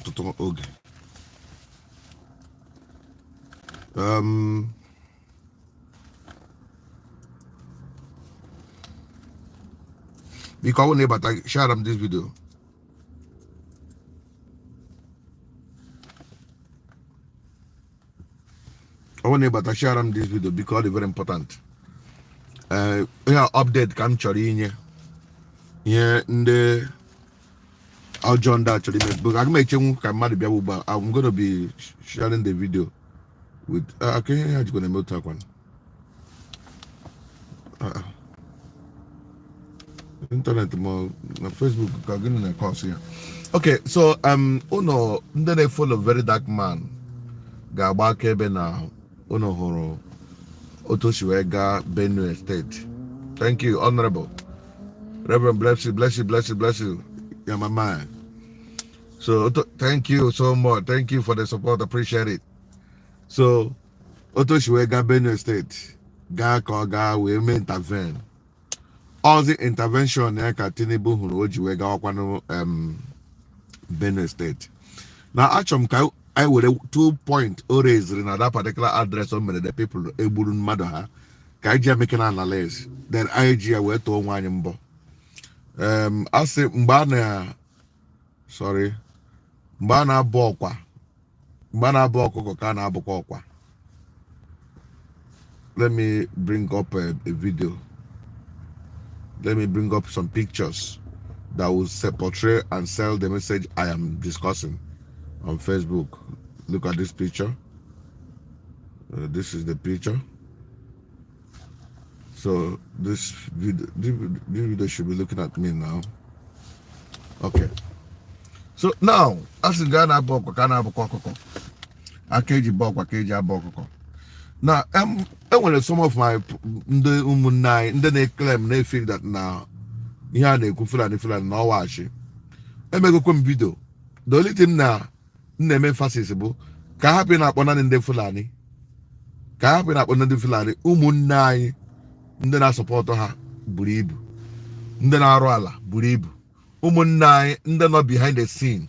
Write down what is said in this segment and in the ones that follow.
Ọtụtụ oge biko, ọ bụrụ na ị bata, share m this video. Ọ bụrụ na ị bata, share m this video, biko. Ọ dị very important. Ee, ihe update ka m chọrọ inye, ihe ndị ọjọọ ndị a chọrọ ime bụ aga m echenwu ka mmadụ bịa ugbu a. I'm gonna be sharing the video with aka ihe ha jikwa na-eme otu akwa internet ma na Facebook ka gịnị na-ekọsụ ya. Okay, so ụnọ ndị na-efollow Very Dark Man ga-agba akaebe na ụnụ hụrụ otu o si wee gaa Benue State. Thank you, Honorable Reverend. Bless you, bless you, bless you, bless you. You're my man. So thank you so much. Thank you for the support. Appreciate it. So otu o si wee gaa Benue State, gaa ka ọ gaa wee mee intervene, ozi intervention ya ka Tinubu hụrụ o ji wee gawakwanụ Benue State. Na achọrọ m ka anyị were two point o raised na that particular address o mere the people egburu mmadụ ha, ka anyị ji ya make na analyze, then anyị ji ya wee tụọ onwe anyị mbọ. Asị mgbe a na, sorry, mgbe a na-abụ ọkwa, mgbe a na-abụ ọkụkọ ka a na-abụkwa ọkwa. Let me bring up a video. Let me bring up some pictures that will portray and sell the message I am discussing on Facebook. Look at this picture. This is the picture. So this video should be looking at me now. Okay. So now, as in Ghana, ọkwa ka a na-abụkwa ọkụkọ, aka eji bụ ọkwa ka eji abụ ọkụkọ. Na enwere some of my ndị ụmụnne anyị ndị na-eclaim, na-efeel that na ihe a na-ekwu Fulani Fulani na ọwachi. Emegokwe m video. The only thing na m na-eme emphasis bụ ka hapụ na-akpọ naanị ndị Fulani, ka hapụ na-akpọ ndị Fulani. Ụmụnne anyị ndị na-asupport ha buru ibu, ndị na-arụ ala buru ibu, ụmụnne anyị ndị nọ behind the scene.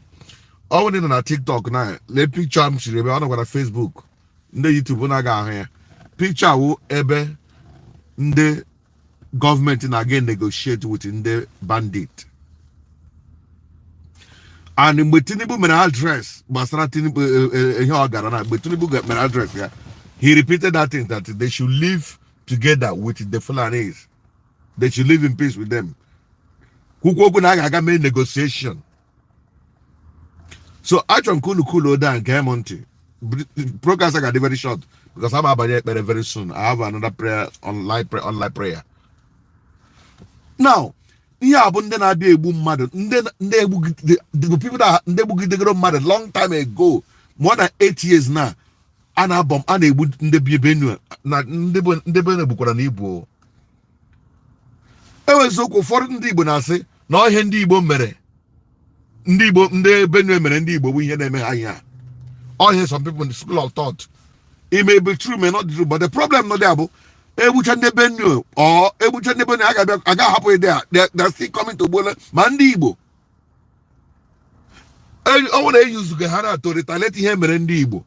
Ọ bụrụ na ị nọ na TikTok na lee picture m siri ebe ọ nọkwa na Facebook, ndị YouTube na-aga ahụ ya. Picture wụ ebe ndị gọọmenti na-aga negotiate with ndị bandit. And mgbe Tinubu mere address gbasara Tinubu, ihe ọ gara na mgbe Tinubu mere address ya, he repeated that thing that they should live together with the Fulanis, they should live in peace with them, kwukwu okwu na a ga-aga mee negotiation. So achọrọ m ka unu cool down nke m ntị. Progress ga-adị very short because I'm abanye ekpere very soon. I have another prayer, online prayer, online prayer. Now, ihe a bụ ndị na-abịa egbu mmadụ, ndị egbugide, the people that ndị egbugidegoro mmadụ long time ago, more than 8 years now. A na-abọ a na-egbu ndị bi Benue na ndị Benue gbukwara na Ibu. Eweziokwu, ụfọdụ ndị Igbo na-asị na ọhịa ndị Igbo mere, ndị Igbo, ndị Benue mere ndị Igbo bụ ihe na-eme ha ihe a. Ọhịa, some people in the school of thought, it may be true, may not be true, but the problem nọ there bụ egbucha ndị Benue or egbucha ndị Benue, a ga-abịa aga ahapụ there. They are still coming to gbuola ma ndị Igbo. Ọ bụrụ na eyuzugo ha na to retaliate ihe mere ndị Igbo,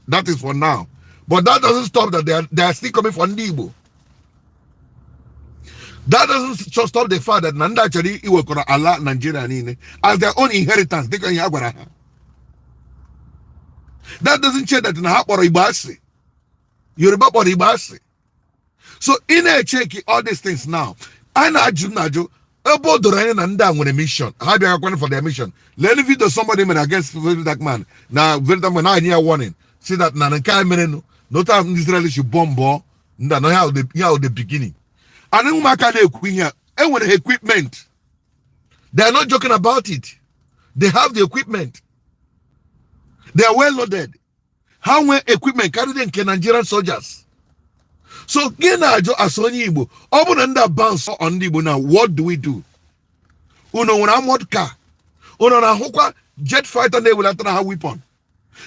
that is for now, but that doesn't stop that they are still coming for ndị Igbo. That doesn't just stop the fact that na ndị a chọrọ iwekọrọ ala Nigeria niile as their own inheritance, dịka ihe a gwara ha. That doesn't change that na ha kpọrọ Igbo asị, Yoruba kpọrọ Igbo asị. So ị na-echeki all these things now, a na-ajụ m na-ajụ ebe o doro anya na ndị a nwere mission ha bịaghakwana for their mission. Lee video somebody mere against Very Dark Man, na Very Dark Man na-anyị ya warning, say that na nke a merenụ na otu ahụ ndị Israel si bombọ ndị a na ihe ahụ the beginning. And ụmụaka na-ekwu ihe a, enwere equipment. They are not joking about it. They have the equipment. They are well loaded. Ha nwee equipment karịrị nke Nigerian soldiers. So gị na-ajụ asụ onye Igbo, ọ bụ na ndị a bounce on ndị Igbo na, what do we do? Unu nwere armored car? Unu na-ahụkwa jet fighter na-ewelatara ha weapon,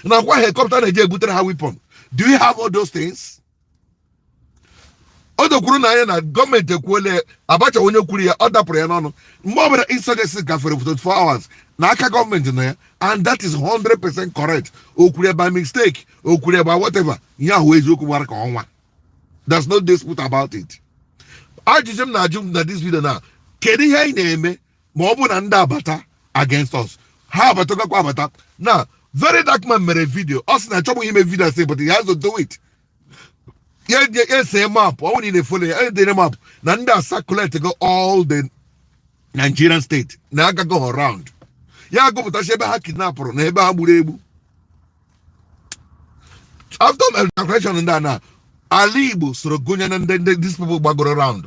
nakwa helicopter na-eji ebutere ha weapon? Do you have all those things? O dokwuru na anya na gọọmenti ekwuola. Abacha onye kwuru ya, ọ dapụrụ ya n'ọnụ. Mgbe ọbụla insurgency gafere 24 hours na aka gọọmenti nọ ya, And that is 100% correct. O kwuru by mistake, o kwuru by whatever, ihe ahụ eziokwu gbara ka ọnwa. There's no dispute about it. Ajụjụ m na-ajụ m na this video na, kedu ihe anyị na-eme ma ọ bụ na ndị abata against us? Ha abatagakwa abata na Very Dark Man mere video. Ọ sị na achọbụghị ime video asị, but he has to do it. Ya ese map, ọ nwere na-efollow ya, edere map na ndị a circulate go all the Nigerian state na agago around. Ya agụpụtachi ebe ha kidnapụrụ na ebe ha gburu egbu. After calculation, ndị a na ala Igbo soro gụnye na ndị these people gbagoro round.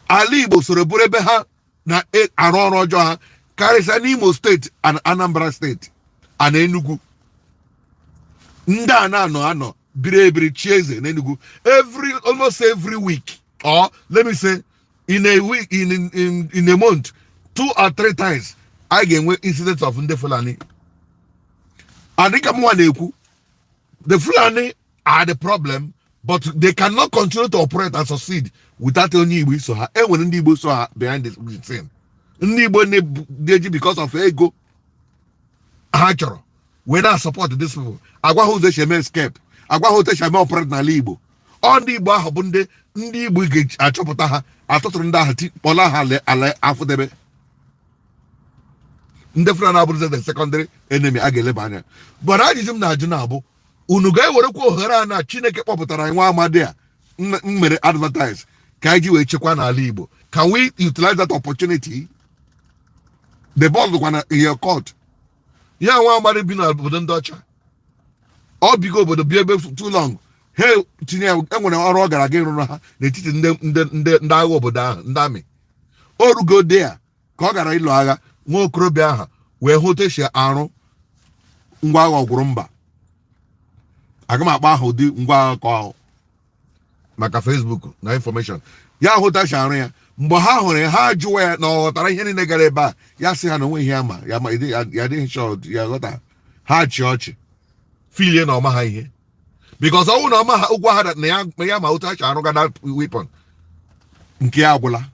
Ala Igbo soro bụrụ ebe ha na-arụ ọrụ ọjọọ ha karịsịa n'Imo Steeti and Anambra Steeti and Enugu. Ndị a na-anọ anọ biri ebiri chi eze n'Enugu every, almost every week, or let me say in a week, in a month, two or three times, a ga-enwe incident of ndị Fulani. And dịka mụnwa na-ekwu, the Fulani are the problem, but they cannot continue to operate and succeed without onye Igbo iso ha. Enwere ndị Igbo so ha behind the scene, ndị Igbo na-eji because of ego ha chọrọ wee na support these people. Agwa ha ụzọ esi eme escape, agwa ha otu esi eme operate n'ala Igbo. Ọ ndị Igbo ahụ bụ ndị Igbo ga-achọpụta ha, atụtụrụ ndị ahụ, kpọla ha ala afụdebe. Ndị Fulani abụrụzi the secondary enemy a ga-eleba anya. But ajụjụ m na-ajụ na-abụ, unu ga-ewerekwa ohere a na Chineke kpọpụtara anyị nwa amadi a m mere advertise ka anyị ji wee chekwa n'ala Igbo? Can we utilize that opportunity? The ball dịkwa na your court. Ya nwa amadi bi n'obodo ndị ọcha, ọ bigo obodo bi ebe too long, ha tinye ya. Enwere ọrụ ọ gara aga ịrụrụ ha n'etiti ndị agha obodo ahụ, ndị amị. O rugo de ya ka ọ gara ịlụ agha, nwa okorobịa ahụ wee hụ otu esi arụ ngwa agha ọgwụrụ mba. Aga m akpọ aha ụdị ngwa agha ka ahụ maka Facebook na information. Ya hụta esi arụ ya. Mgbe ha hụrụ ya, ha jụwa ya na ọ ghọtara ihe niile gara ebe a. Ya sị ha na onwe ihe ya ma ya ma ya adịghị sure ya ghọta. Ha chị ọchị, filie na ọma ha ihe, because ọnwụ na ọma ha ụgwọ ha na ya ya ma otu ha si arụga that weapon nke ya agwụla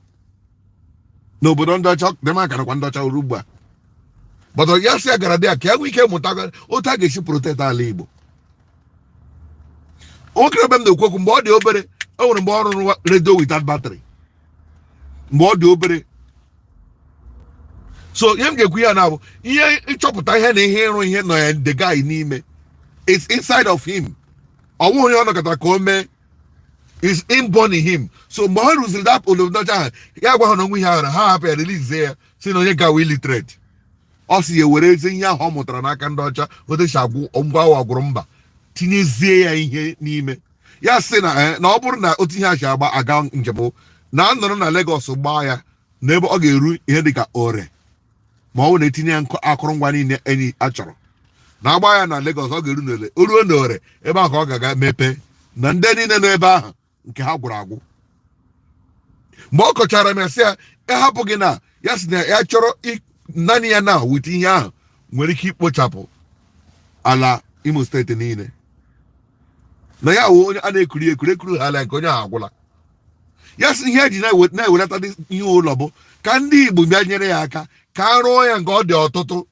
n'obodo ndị ọcha dị maka nakwa ndị ọcha uru ugbu a. But ya sị ya gara dị ya ka ya nwee ike mụta otu a ga-esi protect ala Igbo. Nwoke ebe m na-ekwu okwu, mgbe ọ dị obere, o nwere mgbe ọ rụrụ radio without battery mgbe ọ dị obere. So ihe m ga-ekwu ya na bụ ihe ịchọpụta ihe na ihe ịrụ ihe nọ ya, the guy n'ime, it's inside of him. Ọ nweghị onye ọ nọkọtara ka o mee, is inborn in him. So mgbe ha rụziri that obodo ọcha ahụ, ya gwa ha na onwe ihe ahụ na ha hapụ ya, release ya, si na onye gawa illiterate. Ọ si ya were ezi ihe ahụ ọ mụtara n'aka ndị ọcha, otu esi agwụ ngwa agha ọgwụrụ mba, tinyezie ya ihe n'ime ya. Sị na na ọ bụrụ na otu ihe a si agba aga njem na nọrọ na Lagos gbaa ya n'ebe ọ ga-eru ihe dịka ore, ma ọ bụ na etinye ya nkụ akụrụngwa niile enyi a chọrọ na agba ya na Lagos, ọ ga-eru n'ole o ruo n'ore ebe ahụ ka ọ ga-aga mepee na ndị niile nọ ebe ahụ nke ha gwụrụ agwụ. Mgbe ọ kọchara m ya, sị ya ịhapụ gị na ya sị na ya chọrọ naanị ya na wit ihe ahụ nwere ike ikpochapụ ala Imo Steeti niile, na ya wụ onye a na-ekuri ekuri ekuri ha ala nke onye ahụ agwụla. Ya sị ihe eji na-ewelata ihe ụlọ bụ ka ndị Igbo bịa nyere ya aka ka a rụọ ya nke ọ dị ọtụtụ.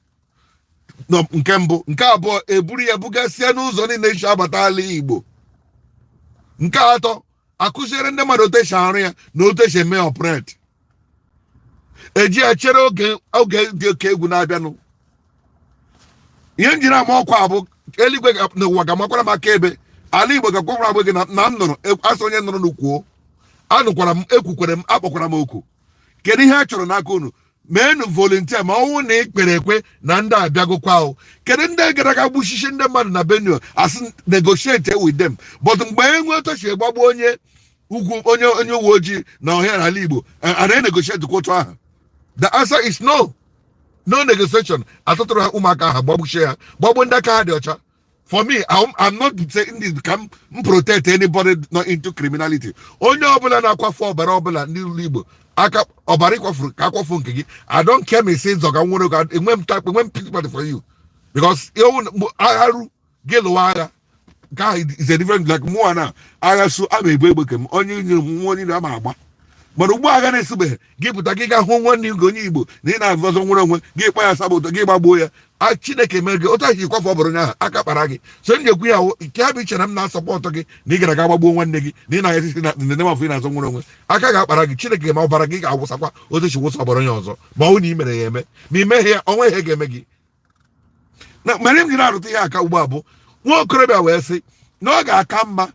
Nke mbụ, nke abụọ, eburu ya bugasịa n'ụzọ niile esi abata ala Igbo. Nke atọ, akụziere ndị mmadụ otu esi arụ ya na otu esi eme operate, eji ya chere oge dị oke egwu na-abịanụ. Ihe m jiri ama ọkwa bụ eluigwe na ụwa ga-amakwara m aka ebe, ala Igbo ga-akwakwara m gị na m nụrụ asị onye nụrụ n'ukwuo. Anụkwara m, ekwukwere m, akpọkwara m oku. Kedu ihe a chọrọ n'aka unu? Meenụ volunteer ma ọnwụ na ikpere ekwe na ndị abịagokwa o. Kedu ndị gara aga gbuchichi ndị mmadụ na Benue, asị negotiate with them? But mgbe e nwee otochi gbagbu onye ugwu, onye uwe ojii na ọhịa n'ala Igbo, a na-enegotiate kwa otu ahụ? The answer is no, no negotiation. Atụtụrụ ha ụmụaka ahụ, gbagbuchie ha, gbagbuo ndị aka ha dị ọcha. For me, I'm not saying this ka m protect anybody not into criminality. Onye ọbụla na-akwafu ọbara ọbụla ndị ụlọ Igbo aka ọbara ịkwafuru ka akwafu nke gị, I don't care. Me say nzọga nwere ka enwe m takpe, enwe m sympathy for you, because agha ru gị lụwa agha nke ahụ is a different, like mụnwa na agha so ama ebu egbe ke m onye nyere m nwa onye ama agba. Mana ugbu agha na-esibeghị, gị pụta, gị ga hụ nwanne gị onye Igbo na ị na-azọ nwere onwe gị, kpa ya saboteur, gị gbagbuo ya. A Chineke mere gị otu ahụ ji kwafe ọbara onye ahụ, aka kpara gị. So m ji ekwu ya nke ha bụ iche na m na-asupport gị na ị gara aga gbagbuo nwanne gị na ị na-esisi na ndị mafọ ị na-azọ nwere onwe, aka ga-akpara gị. Chineke ma ọbara gị ga-awụsakwa otu si wụsa ọbara onye ọzọ, ma ọ bụ na ị mere ya eme. Ma ị meghị ya, onwe ihe ga-eme gị. Na mere m ji na-arụta ihe aka ugbu a bụ nwa okorobịa wee sị na ọ ga-aka mma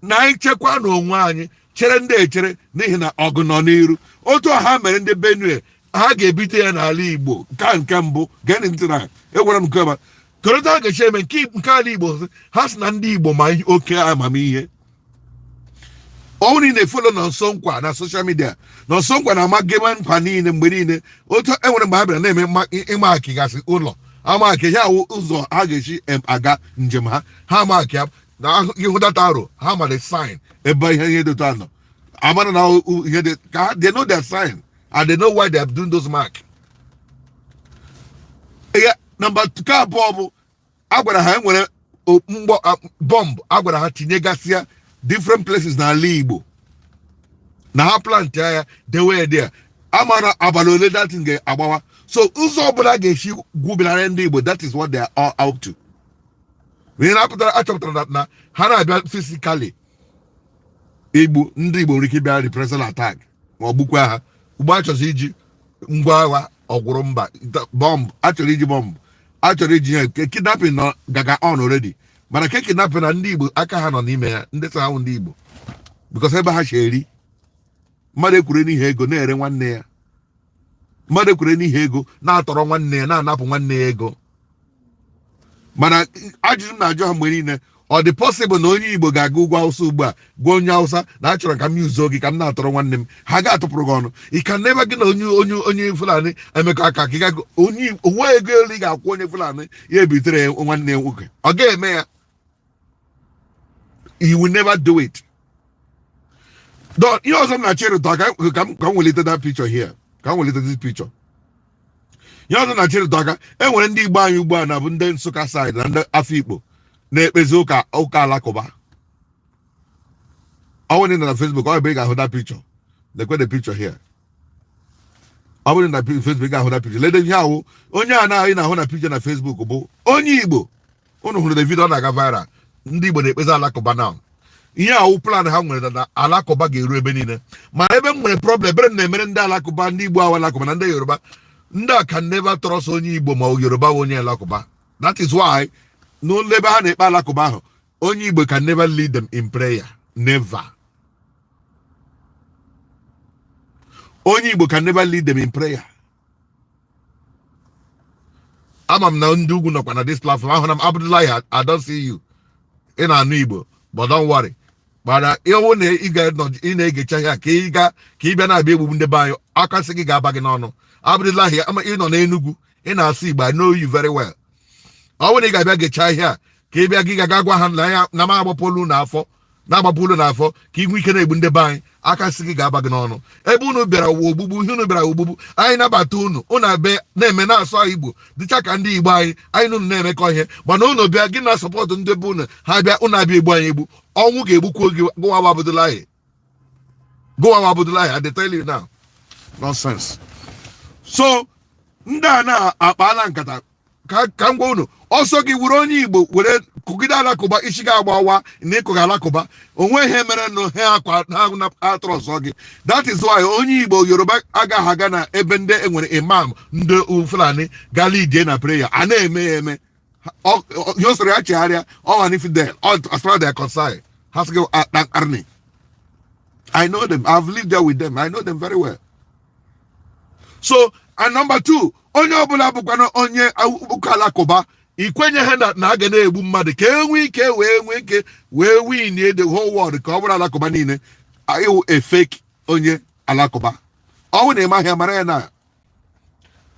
na anyị chekwa n'onwe anyị, chere ndị echere, n'ihi na ọgụ nọ n'iru. Otu a ha mere ndị Benue, ha ga-ebite ya n'ala Igbo. Nke a nke mbụ, gee ntị na egwara m nke ọma kerịta ha ga-echi eme nke ala Igbo. Ha sị na ndị Igbo ma oke amamihe. Ọ bụrụ na ị na-efollow na nso nkwa na social media, na nso nkwa na-ama gema nkwa niile mgbe niile. Otu enwere mgbe ha bịara na-eme ịma akịgasị ụlọ ama akị ya awụ ụzọ ha ga-esi aga njem ha. Ha ama akị ya na ihu data aro ha ma the sign ebe ihe dị otu a nọ amara na ihe dị ka they know their sign and they know why they are doing those mark. Ihe number nke abụọ bụ a gwara ha enwere mgbọ bọmbụ a gwara ha tinyegasịa different places n'ala Igbo, na ha plant ya dewe ya there, amara abalị ole that thing ga-agbawa. So ụzọ ọbụla ga-esi gwubilara ndị Igbo, that is what they are all out to. Ihe na-apụtara, achọpụtara na ha na-abịa physically igbu ndị Igbo, nwere ike ịbịa reprisal attack ma ọ gbukwa ha. Ugbo a chọrọ iji ngwa agha ọgwụrụ mba, bọmbụ, achọrọ iji bọmbụ, achọrọ iji ya nke kidnapping nọ gaga on already. Mana ke kidnapping na ndị Igbo aka ha nọ n'ime ya, ndị so ahụ ndị Igbo, because ebe ha si eri mmadụ ekwure n'ihe ego na-ere nwanne ya, mmadụ ekwure n'ihe ego na-atọrọ nwanne ya, na-anapụ nwanne ya ego. Mana ajụjụ m na-ajụ ha mgbe niile, ọ dị possible na onye Igbo ga-aga ugwu Awụsa ugbu a gwa onye Awụsa na achọrọ ka m yuzuo gị ka m na-atọrọ nwanne m? Ha ga-atụpụrụ gị ọnụ. Ị ka n'ebe gị na onye Fulani emekọ aka ka ị ga onye onwe ego elu ị ga-akwụ onye Fulani ya ebitere ya nwanne ya nwoke, ọ ga-eme ya. He will never do it. Don ihe ọzọ m na-achọ ịrụtụ aka, ka m welite that picture here, ka m welite this picture. Ihe ọzọ na-achọ ịrụtụ aka, e nwere ndị Igbo anyị ugbu a na bụ ndị Nsụka side na ndị Afikpo na-ekpezi ụka alakụba. Ọ bụrụ na ị nọ na Facebook, ọ ebe ị ga-ahụ that picture. Lekwe the picture here. Ọ bụrụ na Facebook, ị ga-ahụ that picture. Lede ihe ahụ onye a na ị na-ahụ na picture na Facebook bụ onye Igbo. Unu hụrụ the video, ọ na-aga viral. Ndị Igbo na-ekpezi alakụba now. Ihe awụ plan ha nwere na alakụba ga-eru ebe niile. Mana ebe m nwere problem, ebere m na-emere ndị alakụba, ndị Igbo ahụ alakụba na ndị Yoruba, ndị a can never trust onye Igbo ma ọ Yoruba bụ onye alakụba. That is why n'ụlọ ebe ha na-ekpe alakụba ahụ, onye Igbo can never lead them in prayer. Never. Onye Igbo can never lead them in prayer. Ama m na ndị ugwu nọkwa na this platform. Ahụra m Abdullahi, I don't see you. Ị na-anụ Igbo, but don't worry. Mana ịhụ na ị ga-anọ, ị na-egecha ya ka ị ga ka ị bịa na-abịa egbugbu ndị be anyị, aka sị gị ga-aba gị n'ọnụ. Abdullahi, ama ị nọ n'Enugu, ị na-asụ Igbo, I know you very well. Ọ bụrụ na ị ga-abịa gechaa ihe a ka ị bịa, gị ga-aga gwa ha na ya na m agbapụ n'afọ, na-agbapụ ụlọ n'afọ ka ị nwee ike na-egbu ndị be anyị, aka sị gị ga-aba gị n'ọnụ. Ebe unu bịara wụ ogbugbu, ihe unu bịara wụ ogbugbu. Anyị nabata unu, unu abịa na-eme na-asụ Igbo dịcha ka ndị Igbo anyị, anyị na unu na-emekọ ihe. Mana unu bịa, gị na support ndị be unu, ha bịa, unu abịa egbu anyị egbu. Ọnwụ ga-egbukwu gị. Gụwa Abdullahi, gụwa Abdullahi, I dey tell you now. Nonsense. So ndị a na-akpala nkata ka m gwa unu, ọsọ gị were onye Igbo were kụgide alakụba, isi gị agbawa na ịkụga alakụba onwe ihe mere nụ ha akwa ha atụrụ ọzọ gị. That is why onye Igbo, Yoruba agaghị aga na ebe ndị enwere imam ndị Fulani ga lead na prayer. A na-eme ya eme. Ihe o soro ya chegharịa ọwa infidel as far as they are concerned. Ha sị gị arni. I know them. I've lived there with them. I know them very well. So, and number two, onye ọbụla bụkwana onye ụka alakụba, ikwenye ha na a ga na-egbu mmadụ ka e nwee ike wee nwee ike wee win the whole world ka ọ bụrụ alakụba niile, ịwụ a fake onye alakụba. Ọ bụrụ na ị maghị ya, mara ya na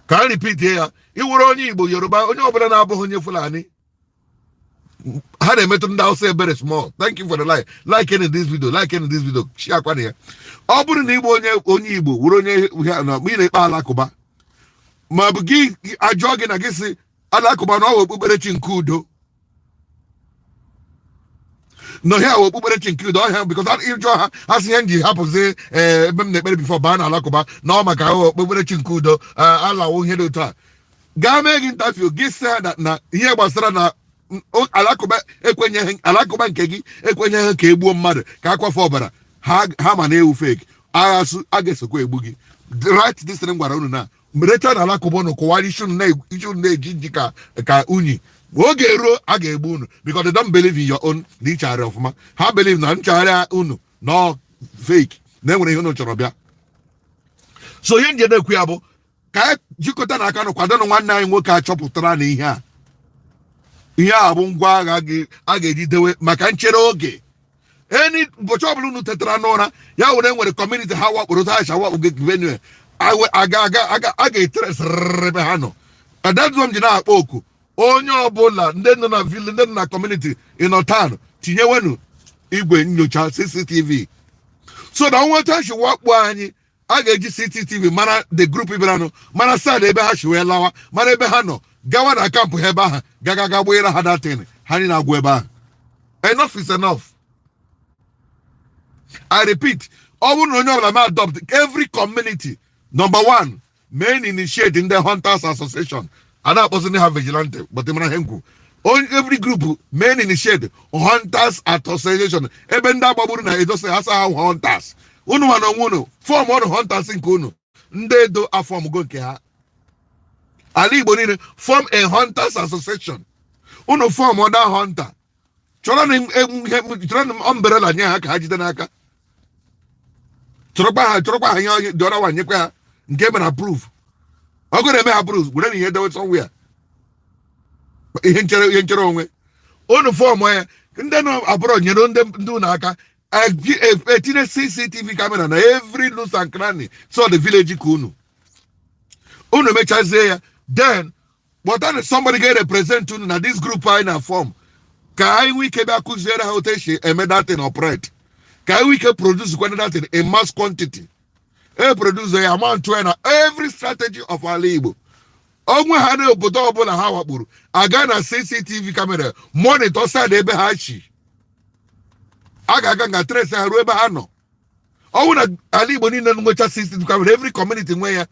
ka m repeat ya. Iwere onye Igbo, Yoruba, onye ọbụla na-abụghị onye Fulani, ha na-emetụ ndị Hausa ebere small. Thank you for the like. Like in this video, like in this video, share kwana ya. Ọ bụrụ na ịbụ onye Igbo were onye na ị na-ekpe alakụba, ma bụ gị ajụọ gị na gị si alakụba na ọ bụ okpukperechi nke udo. Na ihe a okpukperechi nke udo ọhịa, because ịjụọ ha, ha sị ihe m ji hapụzi ebe m na-ekpere before baa na alakụba na ọ maka ahụ okpukperechi nke udo alawo. Ihe dị otu a gaa mee gị interview, gị sị ha na ihe gbasara na alakụba ekwenyeghị, alakụba nke gị ekwenyeghị ka egbuo mmadụ, ka akwafe ọbara ha. Ha ma na-ewu fake agha sụ a ga-esokwa egbu gị. Right, this thing gwara unu na merecha na alakụba unu kụwara isi unu isi unu na-eji nji ka unyi. Ma oge eruo, a ga-egbu unu, because they don't believe in your own na ichegharị ọfụma. Ha believe na nchegharị unu na fake, na enwere ihe unu chọrọ bịa. So ihe nje na-ekwu ya bụ ka anyị jikọta na aka nụ kwadonụ nwanne anyị nwoke a chọpụtara na ihe a bụ ngwa agha gị a ga-eji dewe maka nchere oge. Eni ụbọchị ọbụla unu tetara n'ụra ya were nwere community ha wakporo ha acha wakpo gị Benue, aga aga aga a ga-eteresịrịrị ebe ha nọ. Adadụm ji na-akpọ oku onye ọbụla, ndị nọ na village, ndị nọ na community, ịnọ town, tinyewenu igwe nyocha CCTV, so na nweta si wakpo anyị, a ga-eji CCTV mara the group bịaranụ, mara side ebe ha si wee lawa, mara ebe ha nọ, gawa na camp ha ebe ahụ, gaga ga gbanyere ha datin ha niile agwụ ebe ahụ. Enough is enough. I repeat, ọ bụrụ na onye ọbụla ma adopt every community, number one, main initiate ndị hunters association, a na-akpọzi ndị ha vigilante, but mara ihe m kwuru. Every group main initiate hunters association, ebe ndị agbagburu na Edo State asa ha hunters. Unu ma na onwe unu form ọrụ hunters nke unu. Ndị Edo aformgo nke ha. Ala Igbo niile, form a hunters association. Unu form other hunter, chọrọ na chọrọ na umbrella nye ha ka ha jide n'aka, chọrọkwa ha ihe dị ọra wa nyekwa ha nke mere approve. Ọgụ na-eme ha approve, were na ihe dewe somewhere, ihe nchere onwe unu. Form ya, ndị nọ abụrọ nyere ndị unu aka etinye CCTV camera na every nook and cranny, so the village ka unu mechazie ya, then kpọta somebody ga-represent unu na this group anyị na form, ka anyị nwee ike bịa kụziere ha otu esi eme that thing operate, ka anyị nwee ike produce kwana that thing in mass quantity. E produce ya, amount ya na every strategy of ala Igbo onwe ha na obodo ọbụla ha wakporo, aga na CCTV camera monitor side ebe ha chi, a ga-aga nga trace ha ruo ebe ha nọ. Ọ bụrụ na ala Igbo niile nwecha CCTV camera, every community nwe ya,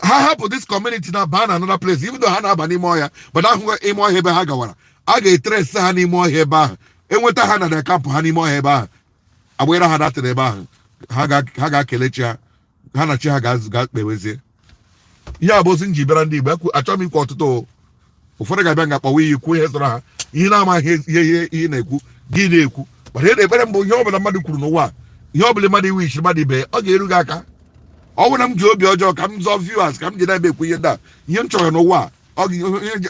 ha hapụ this community na baa na another place, even though ha na-aba n'ime ọhịa, but ahụ ime ọhịa ebe ha gawara, a ga-etrace ha n'ime ọhịa ebe ahụ, enweta ha na the camp ha n'ime ọhịa ebe ahụ, agbanyere ha datịrị ebe ahụ, ha ga-akele chi ha, ha na chi ha ga-kpewezie. Ihe a bụ ozi m ji bịara ndị Igbo. Achọghị m ikwu ọtụtụ o. Ụfọdụ ga-abịa nga kpọwa iyi, kwuo ihe zọrọ ha, ihe na-amaghị ihe na-ekwu gị na-ekwu. Mana ihe na-ekpere mbụ, ihe ọbụla mmadụ kwuru n'ụwa a, ihe ọbụla mmadụ iwu ichiri mmadụ ibe ya, ọ ga-eru gị aka. Ọ bụrụ na m ji obi ọjọọ ka m zọọ viewers, ka m ji na-ebe ekwu ihe ndị a, ihe m chọrọ n'ụwa a,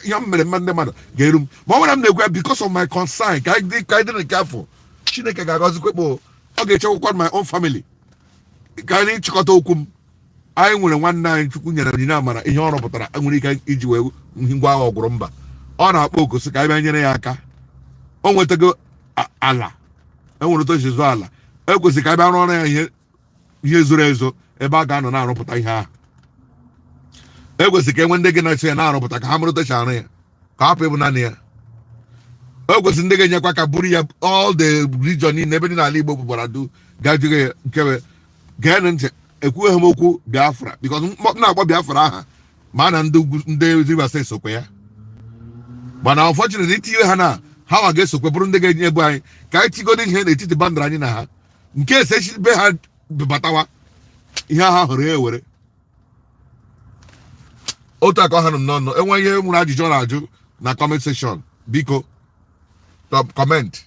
ihe m mere mmadụ, ndị mmadụ ga-eru m. Ma ọ bụrụ na m na-ekwu ya because of my concern, ka anyị dị nke afọ, Chineke ga-agọzikwa kpo, ọ ga-echekwakwa my own family. Ka anyị chịkọta okwu m, anyị nwere nwanne anyị Chukwu nyere onyinye amara, ihe ọ rụpụtara nwere ike iji wee ngwa agha ọgwụrụ mba. Ọ na-akpọ oku sị ka anyị bịa nyere ya aka. O nwetago ala, enwere otu esi zụọ ala, ekwesịrị ka anyị bịa rụọrọ ya ihe zoro ezo ebe a ga-anọ na-arụpụta ihe ahụ. Ekwesịrị ka enwe ndị gị na-eso ya na-arụpụta, ka ha mara otu esi arụ ya, ka hapụ ịbụ naanị ya. Ekwesịrị ndị ga-enyekwa ka buru ya all the region niile ebe dị n'ala Igbo gbara du gajụghị ya nkebe. Geenụ ntị, ekwughị m okwu Biafra, because m na-akpọ Biafra aha ma na ndị ugwu, ndị Rivers State sokwe ya, mana unfortunately itinye ha na ha nwa ga-esokwe bụrụ ndị ga-enye ebu anyị, ka anyị tigodo ihe n'etiti boundary anyị na ha, nke ese be ha batawa ihe ha hụrụ ya ewere otu aka. Ọ ha nọ m n'ọnụ. Enwe ihe nwere ajụjụ ọ na-ajụ na comment section, biko comment.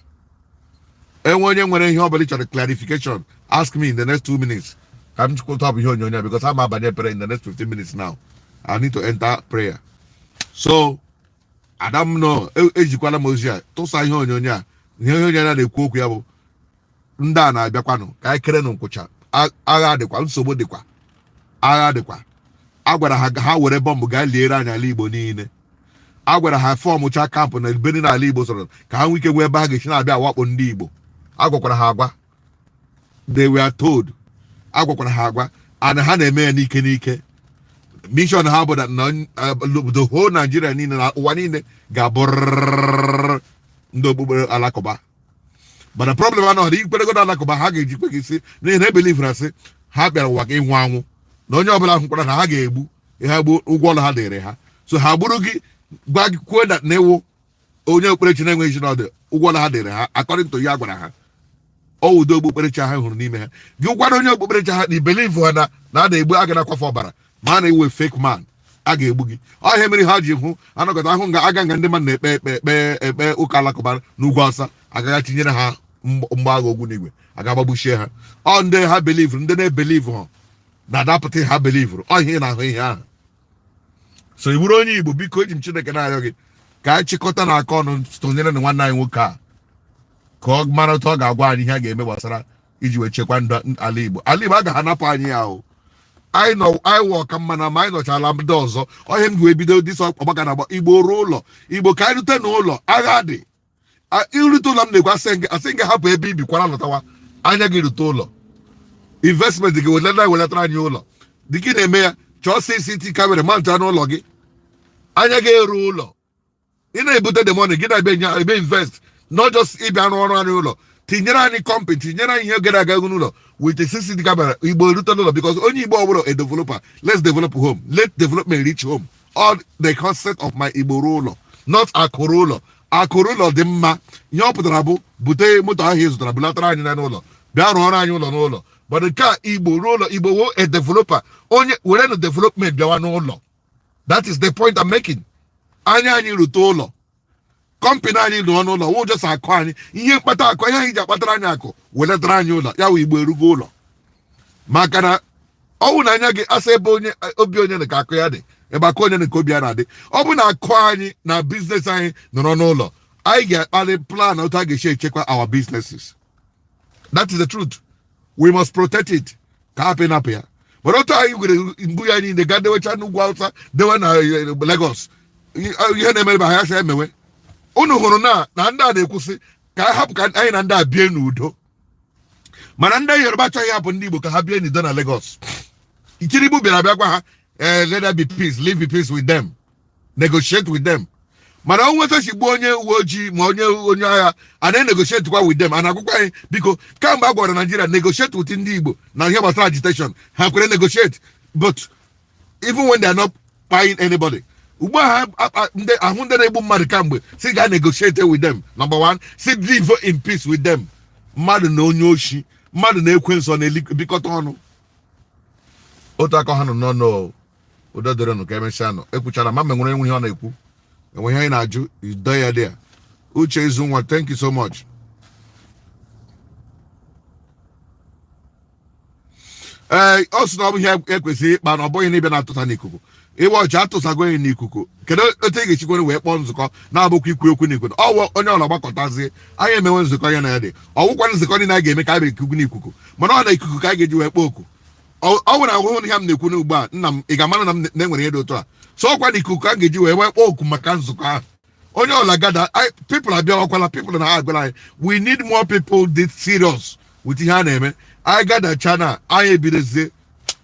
Enwe onye nwere ihe ọbụla ị chọrọ clarification, ask me in the next 2 minutes ka m chịkọta bụ ihe onyonyo a, because I'm abanye prayer in the next 15 minutes. Now I need to enter prayer, so adam no ejikwala m ozi a tụsa ihe onyonyo a. Ihe onyonyo a na-ekwu okwu ya bụ ndị a na-abịakwanụ ka anyị kere nụ nkwụcha. Agha dịkwa, nsogbu dịkwa, agha dịkwa. A gwara ha ha were bọmbụ gaa liere anyị ala Igbo niile. A gwara ha formcha camp na ebe dị n'ala Igbo sọrọ ka ha nwee ike nwee ebe ha ga-esi na-abịa awakpo ndị Igbo. A gwakwara ha agwa, they were told, a gwakwara ha agwa, and ha na-eme ya n'ike n'ike. Mission ha bụ na the whole Nigeria niile na ụwa niile ga-abụrịrị ndị okpukpere alakụba. Mana problem anọghị ikperegodo alakụba, ha ga-ejikwe gị si n'ihi na ebelieve na sị ha bịara ụwa ka ịnwụ anwụ, na onye ọbụla hụkwara na ha ga-egbu ha gbuo, ụgwọ ọrụ ha dịrị ha. So ha gburu gị, gwa gị kwuo na ịwụ onye okpukperechi na-enweghị isi n'ọdụ, ụgwọ ọrụ ha dịrị ha according to ya gwara ha. Ọ udo okpukperechi ha hụrụ n'ime ha. Gị gwara onye okpukperechi ha na ibelieve ha na a na-egbu, a ga na-akwafe ọbara, ma a na-ewe fake man, a ga-egbu gị. Ọhịa mere ha ji hụ anọkọta ahụ nga aga nga ndị mmadụ na-ekpe ekpe ekpe ekpe ụka alakụba n'ugwu Awụsa, agaghị tinyere ha mgba agha ogwu n'igwe, aga gbagbuchie ha. Ọ ndị ha believe, ndị na-ebelieve ha na-adapụta ha believe. Ọhịa ị na-ahụ ihe ahụ. So ị bụrụ onye Igbo, biko, eji m Chineke na-arịọ gị ka anyị chịkọta na aka ọnụ tụnyere na nwanne anyị nwoke a, ka ọ mara otu ọ ga-agwa anyị ihe a ga-eme gbasara iji wee chekwa ndụ ala Igbo. Ala Igbo agaghị anapụ anyị ya ahụ. Anyị nọ, anyị wụ ọka mma na ma anyị nọchala ndị ọzọ. Ọhịa m ji wee bido dịsọ ọgbaka na agba Igbo ruo ụlọ Igbo, ka anyị rute n'ụlọ agha dị. Irute ụlọ m na-ekwu, asị gị hapụ ebe i bikwara lọtawa anya gị, rute ụlọ, investment gị welatara, welatara anyị ụlọ. Dịka ị na-eme ya, chọọ CCT camera mount n'ụlọ gị, anya gị eru ụlọ. Ị na-ebute the money gị na-ebe nye ebe invest, not just ịbịa rụọ ọrụ anyị ụlọ, tinyere anyị company, tinyere anyị ihe gara aga n'ụlọ with a CCTV camera. Igbo erute n'ụlọ, because onye Igbo ọbụla a developer. Let's develop home, let development reach home. All the concept of my Igbo ruo ụlọ, not akụrụ ụlọ. Akụrụ ụlọ dị mma. Ihe ọ pụtara bụ bute moto ahụ ị zụtara, bulatara anyị na n'ụlọ, bịa rụọrọ anyị ụlọ n'ụlọ. But nke a, Igbo ruo ụlọ, Igbo wo a developer, onye were na development bịawa n'ụlọ. That is the point I'm making. Anya anyị rute ụlọ, company anyị rụọ n'ụlọ, wụ just akụ anyị, ihe mkpata akụ, ihe anyị ji akpatara anyị akụ, welatara anyị ụlọ ya wụ Igbo erugo ụlọ. Maka na ọnwụ na anya gị asa ebe onye obi onye na ka akụ ya dị, ebe akụ onye na ka obi ya na-adị. Ọ bụ na akụ anyị na business anyị nọrọ n'ụlọ, anyị ga-akpali plan otu a ga-esi echekwa our businesses. That is the truth. We must protect it ka hapụ ịnapụ ya. Mana otu anyị gwere mbu ya niile ga dewecha n'ugwu Awụsa, dewe na Lagos, ihe na-emere ba ha ya sị emewe. Unu hụrụ na ndị a na-ekwusị ka a hapụ ka anyị na ndị a bie n'udo, mana ndị Yoruba achọghị hapụ ndị Igbo ka ha bie n'udo na Lagos. Tinubu bịara bịa gwa ha, eh, let there be peace, live in peace with them, negotiate with them. Mana o nweta sigbuo onye uwe ojii ma onye agha, a na-enegotiate kwa with them. A na-agwụkwa anyị, biko, kamgbe a gwara Nigeria negotiate with ndị Igbo na ihe gbasara agitation, ha kwere negotiate, but even when they are not buying anybody ugbu a, ha ndị ahụ ndị na-egbu mmadụ kamgbe si ga negotiate with them. Number one, si live in peace with them. Mmadụ na onye oshi, mmadụ na-ekwe nsọ na-ebikọta ọnụ otu aka ha nọ n'ọnụ. Udo dịrịnụ, ka emesịa nọ. Ekwuchara ma ma nwere enwe ihe ọ na-ekwu, enwe ihe anyị na-ajụ ido ya dị ya. Uche izu nwa, thank you so much. Ee, ọ sị na ọ bụ ihe ekwesịrị ịkpa, na ọ bụghị na ịbịa na-atụsa n'ikuku. Ịwa ọchị atụsago ya n'ikuku. Kedu otu ị ga-echikwere wee kpọọ nzukọ na-abụkwa ikwu okwu n'ikuku? Ọwụ onye ọla gbakọtazie, anyị emewe nzukọ ya na ya dị. Ọwụkwa nzukọ niile a ga-eme ka a bụ n'ikuku, mana ọ na ikuku ka anyị ga-eji wee kpọọ oku. Ọ nwere ahụhụ ihe m na-ekwu n'ugbu a. Nna m, ị ga-amara na m na-enwere ihe dị otu a. So ọkwa n'ikuku ka a ga-eji wee wee kpọọ oku maka nzukọ ahụ. Onye ọla gada, people abịawakwala, people na ha agwala anyị. We need more people dị serious with ihe a na-eme. Anyị gadacha na anyị ebidozie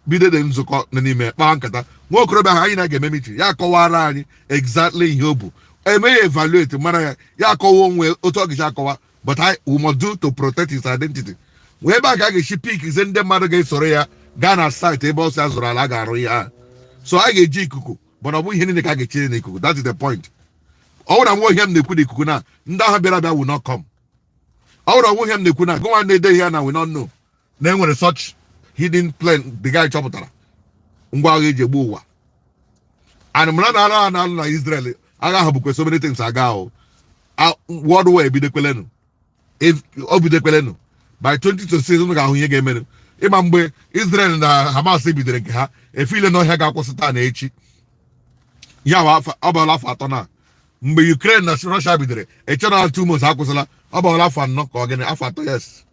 bido dị nzukọ nọ n'ime kpaa nkata. Nwa okorobịa ahụ anyị na ga-eme meeting, ya akọwara anyị exactly ihe o bụ, eme ya evaluate, mara ya, ya akọwa onwe otu ọ ga-esi akọwa. But we must do to protect his identity. Wee ebe a ka a ga-esi pick zie ndị mmadụ ga-esoro ya gaa na site ebe ọsọ ya zụrụ ala a ga-arụ ihe ahụ. So a ga-eji ikuku, mana ọ bụghị ihe niile ka a ga-etinye n'ikuku. That is the point. Ọ bụrụ na nwa ihe m na-ekwu n'ikuku na ndị ahụ bịara abịa will not come. Ọ bụrụ na nwa ihe m na-ekwu na gụnwa na-ede ihe na will not know na enwere such hidden plan. The guy chọpụtara ngwa agha eji egbu ụwa and mara na agha na-alụ na Israel, agha ahụ bụkwa so many things aga ahụ. World war ebidokwelenụ. O bidokwelenụ. By 2026 unu ga-ahụ ihe ga-emenụ. Ịma mgbe Israel na Hamas bidoro nke ha efile n'ọhịa ga-akwụsị taa na echi ya bụ ọ bụla afọ 3 na mgbe Ukraine na Russia bidoro eche na 2 months akwụsịla, ọ bụla afọ 4 ka ọ gịnị, afọ 3, yes,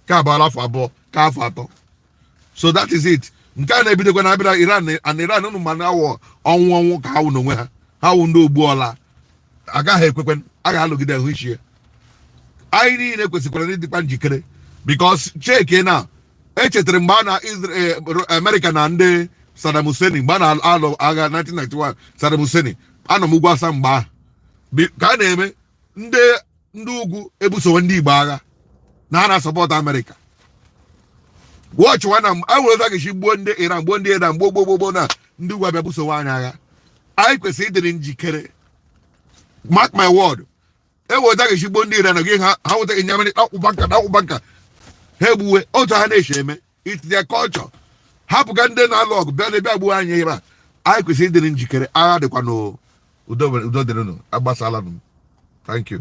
ka abụọla afọ 2 ka afọ 3. So that is it. Nke a na-ebidokwa na abịa Iran and Iran, unu ma na awọ ọnwụ ọnwụ ka ha wụ n'onwe ha. Ha wụ ndị ogbu ọla, agaghị ekwekwe a ga-alụgide ahụ ichie. Anyị niile kwesịkwara ịdịkwa njikere, because cheke na echetara mgbe a na Israel, America na ndị Saddam Hussein, mgbe a na-alụ agha 1991, Saddam Hussein anọ m ugwu asa mgbe ahụ. Ka a na-eme ndị ugwu ebusowe ndị Igbo agha. Na ha na-support Amerịka. Watch nwa na a were ụzọ ga-esi gbuo ndị Iran, gbuo ndị Iran, gbuo, gbuo, gbuo, na ndị ugwu abịa busowe anyị agha. Anyị kwesịrị ịdịrị njikere. Mark my word, ewe ụzọ ga-esi gbuo ndị Iran gị, ha nweta nyamịrị akwụba nka na akwụba nka, ha egbuwe otu ha na-esi eme. It's their culture. Hapụga ndị na-alụ ọgụ bịa na bịa gbuo anyị ebe a. Anyị kwesịrị ịdịrị njikere. Agha dịkwa n'udo. Udo dịrịnụ. Agbasala m. Thank you.